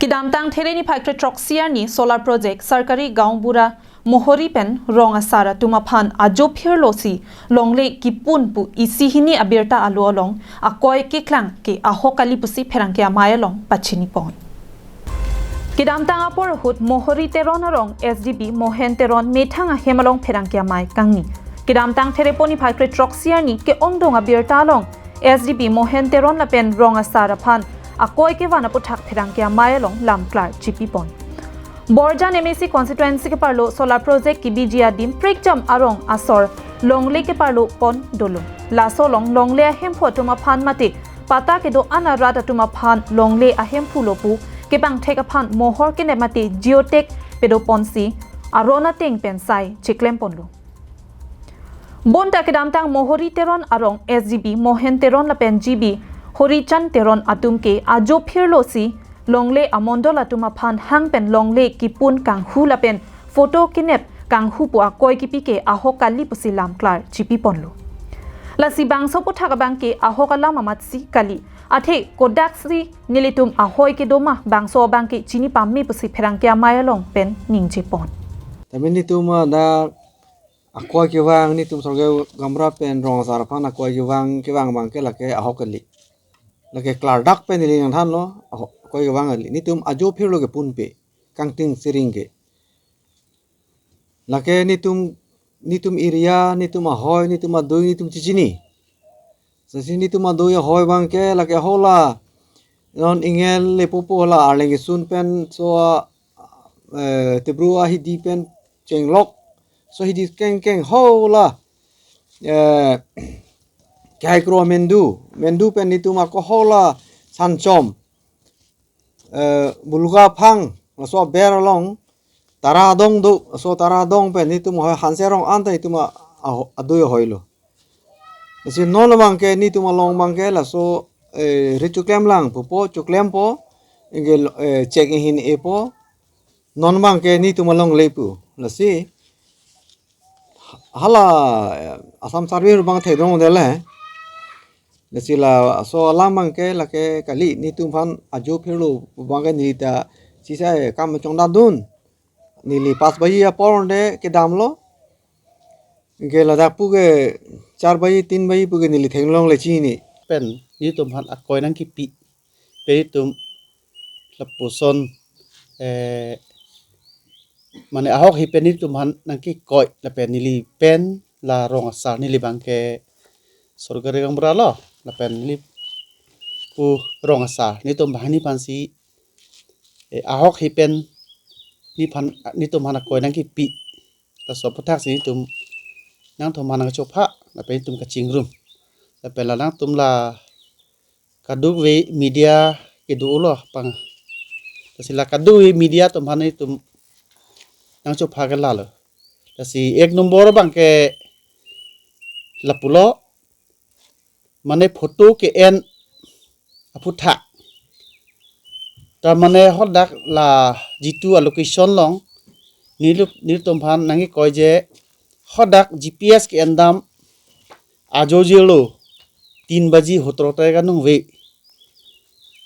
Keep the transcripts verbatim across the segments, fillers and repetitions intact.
Kedamtang There niphai kre throksi arni solar project Sarkari Gaonbura Mohori pen rong asar atum aphan ajo phirlosi longle kipun pu isi hini abirta alo along akoi keklang ke ahok kali pusi pherangke amei along pachini pon. Kedamtang apor ahut Mohori Teron arong S D B Mohen Teron methang ahem along pherangke amei kangni. Kedamtang There niphai kre throksi arni ke-ongdung abirta along S D B Mohen Teron lapen rong asar aphan akoi kevan aputhak pherangke amei along lamklar chipi pon. Borjan M A C constituency keparlo solar project kebiji adim prekjam arong asor longle keparlo pon dolo. Laso along longle ahemphu atum aphan mate patta kedo-an arat atum aphan longle ahemphu lo pu kepangthek aphan mohor kenep mate geotag pedo ponsi aron ateng pen sai cheklem ponlo. Bonta kedamtang Mohori Teron arong S D B Mohen Teron lapen G B Horichand Teron atum ke ajo phirlosi longle amondol atum aphan hang pen longle kipun kanghu lapen photo kenep kanghu pu akoi kipi ke ahok kali pusi lamklar chipi ponlo. Lasi bangso aputhak abang ke ahok alam amatsi kali. Athe kodaksi nelitum ahoi kedo ma bangso abang ke chini pame pusi pherangke amei along pen ningje pon. Tame netum ada akoi kevang, netum Sarkari Gaonbura pen rong asar aphan akoi kevang, kevang abang ke lake ahok kali. Lake klardak pen neli nangthanlo, aho-, akoi kevang kali. Netum ajo phirlo kepunpe, kangting siring ke. Lake netum, netum area, netum ahoi, netum adui, netum chichini. Sasi netum adui ahoi abang ke lake hola non ingel le pupo la arleng kesun pen so, eh, tebru ahidi pen chenglok. So hidi kengkeng hola, eh, kehai kro mendu, mendu pen netum ako hola sanchom, eh, buluka phang, laso aber along tara adong do, laso tara adong pen netum ahoi hanse arong anta netum a-, a-, adui ahoilo. Lasi non abang ke netum along abang ke laso, eh, ri choklemlang pupo, choklempo, ingke, eh, chek inghin epo, non abang ke netum alongle pu. Lasi hala, eh, Assam Service abang thekdong dele. Lasi laso alam abang ke lake kali, netum aphan ajo phirlo abang ke neli ta sisa, eh, kam chongdadun. Neli pas baji apor de kedamlo. Ingke ladak pu ke char baji, tin baji pu ke neli theklongle chini. Pen netum aphan akoi nangkipi. Pen netum lapuson, eh, mane ahok hi pen netum aphan nangkikoi lapen neli pen la rong asar, neli abang ke Sarkari Gaonbura lo, lapen neli pu rong asar, netum banghini aphansi, eh, ahok hi pen nephan, netum aphan akoi nangkipi. Laso aputhak si netum nangtum aphan nangchopha, lapen netum kachingrum. Lapen la nangtum la kadokave media kedo lo pang. Lasi la kadokave media atum aphan netum nangchopha ke lalo. Lasi ek nombor abang ke lapulo, mane photo ke-en aputhak. Ta mane hadak la jitu a-location along neli, netum aphan nangkikoi je hadak G P S ke-en dam ajo jelo tin baji hotro ta kanung ve.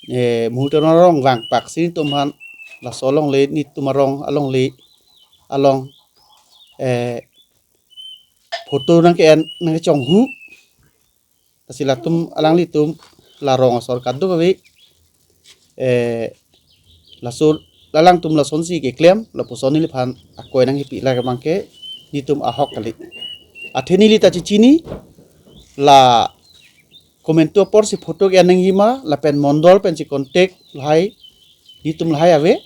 Eh, muhurto arong vangpak si netum aphan laso alongle, netum arong alongle along, eh, photo nangke-en nangkechonghu. Lasi latum alanglitum la rong asor kadokave, eh, laso alangtum lasonsi keklem, lapuson neliphan akoi nangkipi lake abang ke netum ahok kali. Athe neli ta chichini la komantu aporsi photo ke-en nangji ma, lapen mondol pensi contact lahai, netum lahai ave,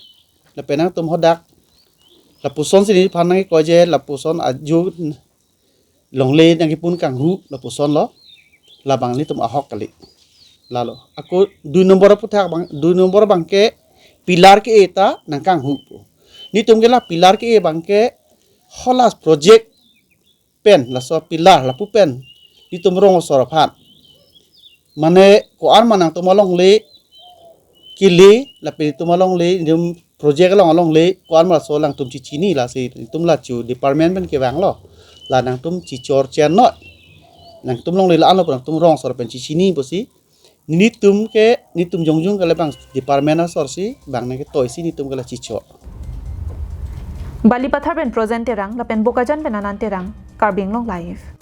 lapen nangtum hadak lapusonsi neliphan nangkikoi je lapuson ajo longle nangkipun kanghu lapuson lo, labang netum ahok kali. Lalo. Ako dui nombor aputhak abang, dui nombor abang ke pillar ke-e ta nangkanghu pu. Netum ke la pillar ke-e abang ke hola project pen, laso pillar lapu pen netum rong asor aphan. Mane ko-an ma nangtum alongle kele, lapen netum alongle, netum project along alongle, ko-an ma laso alangtum chichini, lasi netum la chu department pen kevanglo. La nangtum chichor chen noi. Nangtum longle la-an lo pu nangtum rong asor pen chichini pusi Nelitum ke, nelitum jongjung ke labang department asor si, bang neke toi si nelitum ke la chicho. Balipathar pen Projen Terang, lapen Bokajan pen Anand Terang, Karbi Anglong Live.